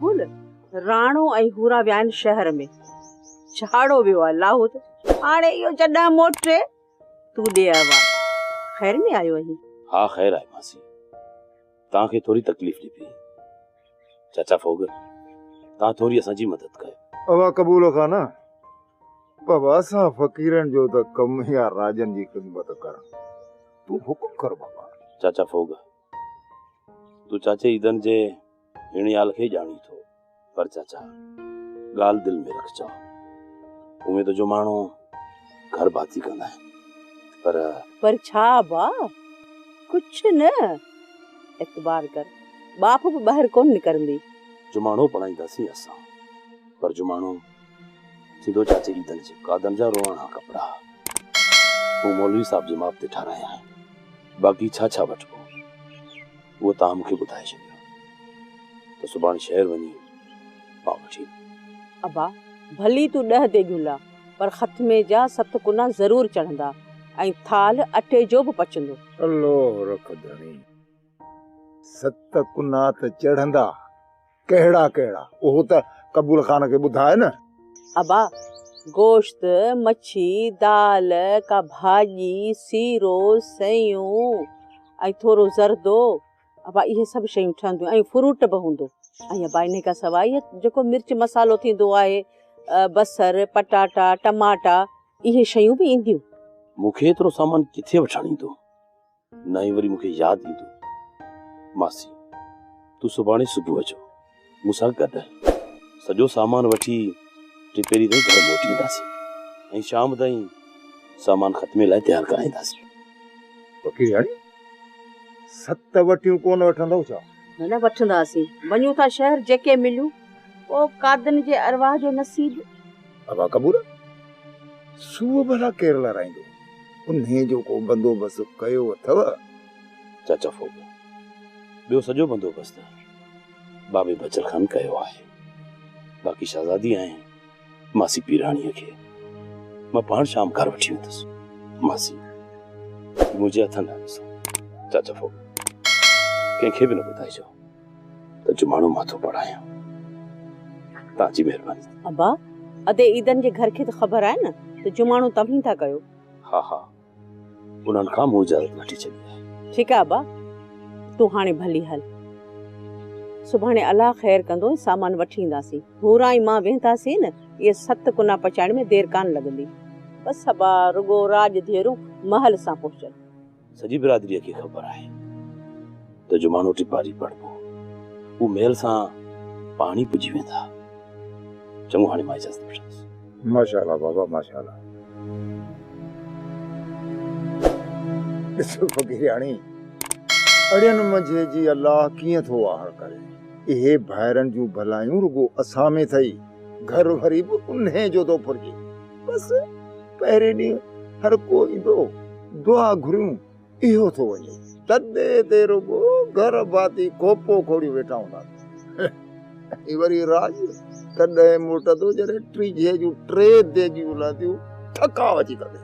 قبول، راڻو ۽ هورا ويا آهن شهر ۾. جهاڙو ويو آهي لاهوت. هاڻي اهو جڏهن موٽي، تون ڏي احوال. خير ۾ آيو آهين؟ ها خير آهي ماسي. توهان کي ٿوري تڪليف ڏبي. چاچا ڦوڳ، توهان ٿوري اسان جي مدد ڪيو. اوهان قبول کان نه، بابا اسان فقيرن جو ته ڪم ئي آ راڄن جي خدمت ڪرڻ. تون حڪم ڪر بابا. چاچا ڦوڳ، تون چاچي عيدن جي هيڻيال کي ڄاڻين ٿو، پر چاچا ڳالهه دل ۾ رکجان. اميد جو ماڻهو گهر ڀاتي ڪندا آهن، پر. پر ڇا ابا؟ ڪجهه نه. اعتبار ڪر، ٻاڦ به ٻاهر ڪونه نڪرندي. جماڻو پڙهائينداسين اسان، پر جماڻو ٿيندو چاچي عيدن جي قادن جا روئاڻا ڪپڙا مون مولوي صاحب جي ماپ تي ٺارايا آهن. باقي ڇا ڇا وٺبو اهو توهان مون کي ٻڌائي ڇڏيو ته سڀاڻي شهر وڃي مان وٺي ايندم. ابا، ڀلي تون ڏهه ديڳيون لا، پر ختمي جا ست ڪنا ضرور چڙهندا ۽ ٿالهه اٽي جو به پچندو. الله رک ڌڻي، ست ڪنا ته چڙهندا، ڪهڙا ڪهڙا، اهو ته قبول خان کي ٻڌاء نه. ابا، گوشت، مڇي، دال، ڪا ڀاڄي، سيرو، سيون ۽ ٿورو زردو. ابا، اهي سڀ شيون ٺهنديون ۽ فروٽ به هوندو. ۽ ابا، انهي کان سواء اهي جيڪو مرچ مصالحو ٿيندو آهي، بصر، پٽاٽا، ٽماٽا، اهي شيون به اينديون. مون کي ايترو سامان ڪٿي وٺڻ ايندو؟ نه ئي وري مون کي ياد ايندو. ماسي، تون سڀاڻي صبح جو مون سان گڏ هل. سڄو سامان وٺي ٽپهري تائين گهر موٽي اينداسين ۽ شام تائين سامان ختمي لاء تيار ڪرائينداسين. فقيرياڻي، ست وٽيون ڪونه وٺندؤ ڇا؟ نه نه وٺنداسين. وڃون ٿا شهر جيڪي مليون. پوء قادن جي ارواح جو نصيب. ابا قبول، سوء ڀلا ڪير لارائيندو؟ انهيء جو ڪو بندوبست ڪيو اٿئو؟ چاچا ڦوڳ، ٻيو سڄو بندوبست بابي بچل خان ڪيو آهي. باقي شهزادي ۽ ماسي پيراڻيء کي مان پاڻ شام گهر وٺي ويندس. ماسي، هي منهنجي هٿن ڏانهن ڏسو. چاچا ڦوڳ، ڪنهن کي به نه ٻڌائجو ته جماڻو مان ٿو پڙهايان. توهان جي مهرباني. ابا، ادي عيدن جي گهر کي ته خبر آهي نه ته جماڻو توهين ٿا ڪيو. ها ها، انهن کان مون اجازت وٺي ڇڏي آهي. ٺيڪ آهي ابا، تون هاڻي ڀلي هل. سڀاڻي الله خير ڪندو ۽ سامان وٺي اينداسين. هوران ۽ مان ويهنداسين نه، اهي ست ڪنا پچائڻ ۾ دير ڪانه لڳندي. بس ابا، رڳو راڄ ڌيئرون مهل سان پهچن. سڄي برادريء کي خبر آهي ته جماڻو ٽپاري پڙهبو، هو مهل سان پاڻ ئي پڄي ويندا. چڱو هاڻي مان اجازت وٺندس. ماشاء الله بابا ماشاء الله. ڏس فقيرياڻي، اڙين منجهي جي الله ڪيئن ٿو واهر ڪري. اهي ڀائرن جون ڀلايون رڳو اسان ۾ ٿئي، گهر وري به انهي جو ٿو ڦرجي. بس پهرين ڏينهن هر ڪو ايندو، دعا گهريون، اهو ٿو وڃي. تڏي تي رڳو گهر ڀاتي کوپو کوڙيون ويٺا هونداسين. ۽ وري راڄ تڏهن موٽندو جڏهن ٽيجهي جون ٽي ديڳيون لهنديون، ٿڪاء اچي ڪندي.